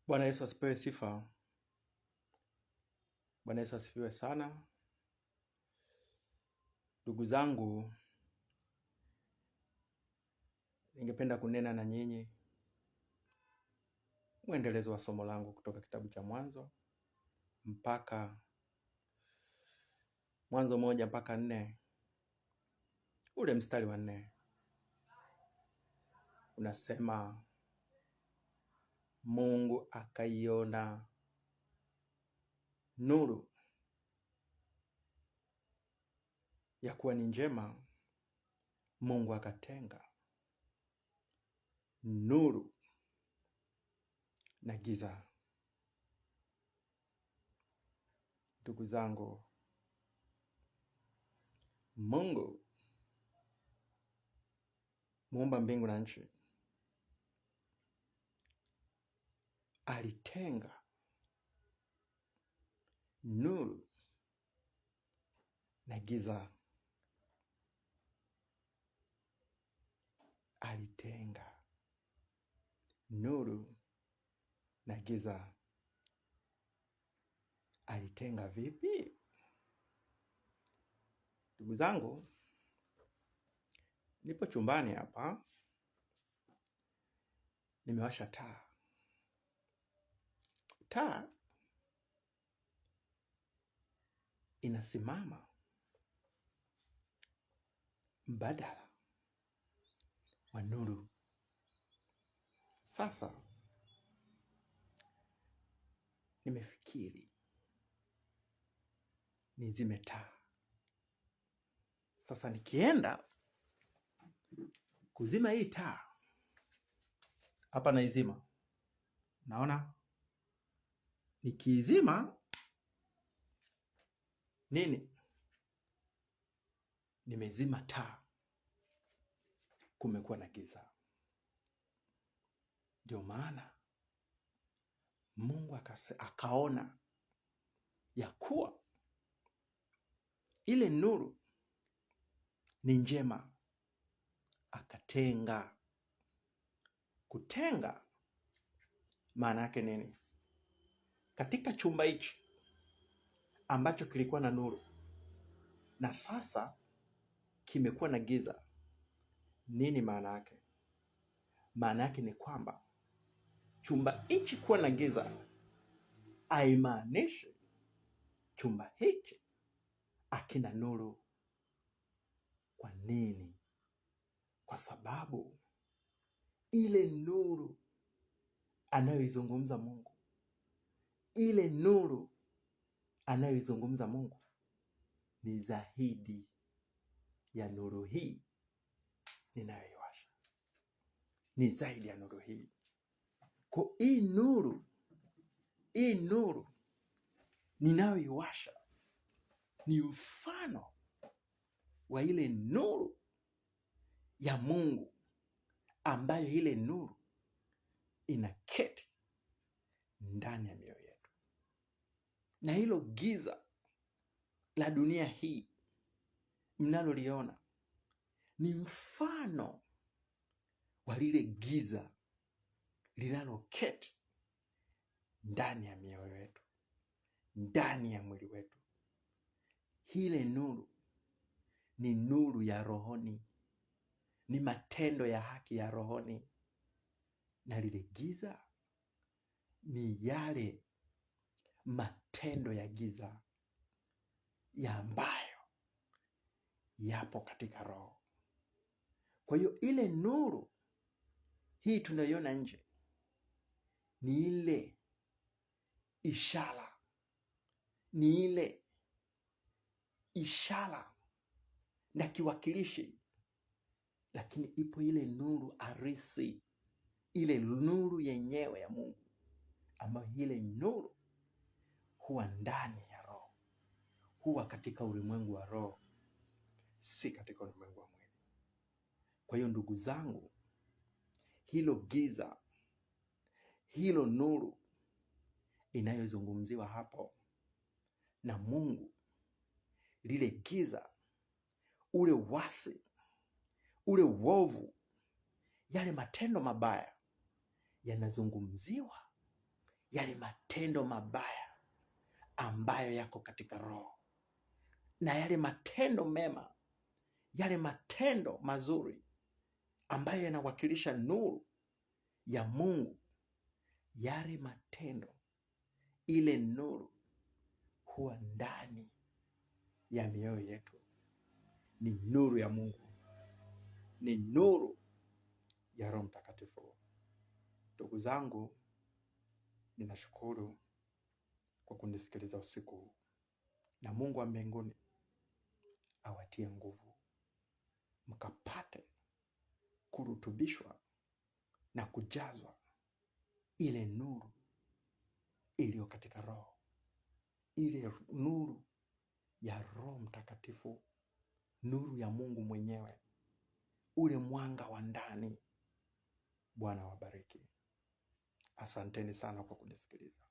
Bwana Yesu asipewe sifa. Bwana Yesu asifiwe sana. Ndugu zangu, ningependa kunena na nyinyi mwendelezo wa somo langu kutoka kitabu cha Mwanzo mpaka Mwanzo 1 mpaka 4, ule mstari wa 4 unasema, Mungu akaiona nuru ya kuwa ni njema, Mungu akatenga nuru na giza. Ndugu zangu, Mungu muumba mbingu na nchi alitenga nuru na giza, alitenga nuru na giza. Alitenga vipi? Ndugu zangu, nipo chumbani hapa, nimewasha taa. Taa inasimama mbadala wa nuru. Sasa nimefikiri nizime taa. Sasa nikienda kuzima hii taa hapa, naizima, naona nikiizima nini, nimezima taa, kumekuwa na giza. Ndio maana Mungu akaona ya kuwa ile nuru ni njema, akatenga. Kutenga maana yake nini? Katika chumba hichi ambacho kilikuwa na nuru na sasa kimekuwa na giza, nini maana yake? Maana yake ni kwamba chumba hichi kuwa na giza haimaanishi chumba hichi akina nuru. Kwa nini? Kwa sababu ile nuru anayoizungumza Mungu, ile nuru anayoizungumza Mungu ni zaidi ya nuru hii ninayoiwasha, ni zaidi ya nuru hii. Kwa hii nuru, hii nuru ninayoiwasha ni mfano wa ile nuru ya Mungu ambayo ile nuru inaketi ndani ya mioyo yetu, na hilo giza la dunia hii mnaloliona ni mfano wa lile giza linaloketi ndani ya mioyo yetu, ndani ya mwili wetu. Ile nuru ni nuru ya rohoni, ni matendo ya haki ya rohoni, na lile giza ni yale matendo ya giza ya ambayo yapo katika roho. Kwa hiyo ile nuru hii tunayoiona nje ni ile ishara, ni ile ishara na kiwakilishi, lakini ipo ile nuru arisi, ile nuru yenyewe ya Mungu, ambayo ile nuru huwa ndani ya roho, huwa katika ulimwengu wa roho, si katika ulimwengu wa mwili. Kwa hiyo ndugu zangu, hilo giza, hilo nuru inayozungumziwa hapo na Mungu, lile giza, ule wasi, ule uovu, yale matendo mabaya yanazungumziwa yale matendo mabaya ambayo yako katika roho na yale matendo mema, yale matendo mazuri ambayo yanawakilisha nuru ya Mungu, yale matendo, ile nuru huwa ndani ya mioyo yetu. Ni nuru ya Mungu, ni nuru ya Roho Mtakatifu. Ndugu zangu, ninashukuru kwa kunisikiliza usiku huu, na Mungu wa mbinguni awatie nguvu mkapate kurutubishwa na kujazwa ile nuru iliyo katika Roho, ile nuru ya Roho Mtakatifu, nuru ya Mungu mwenyewe, ule mwanga wa ndani. Bwana wabariki. Asanteni sana kwa kunisikiliza.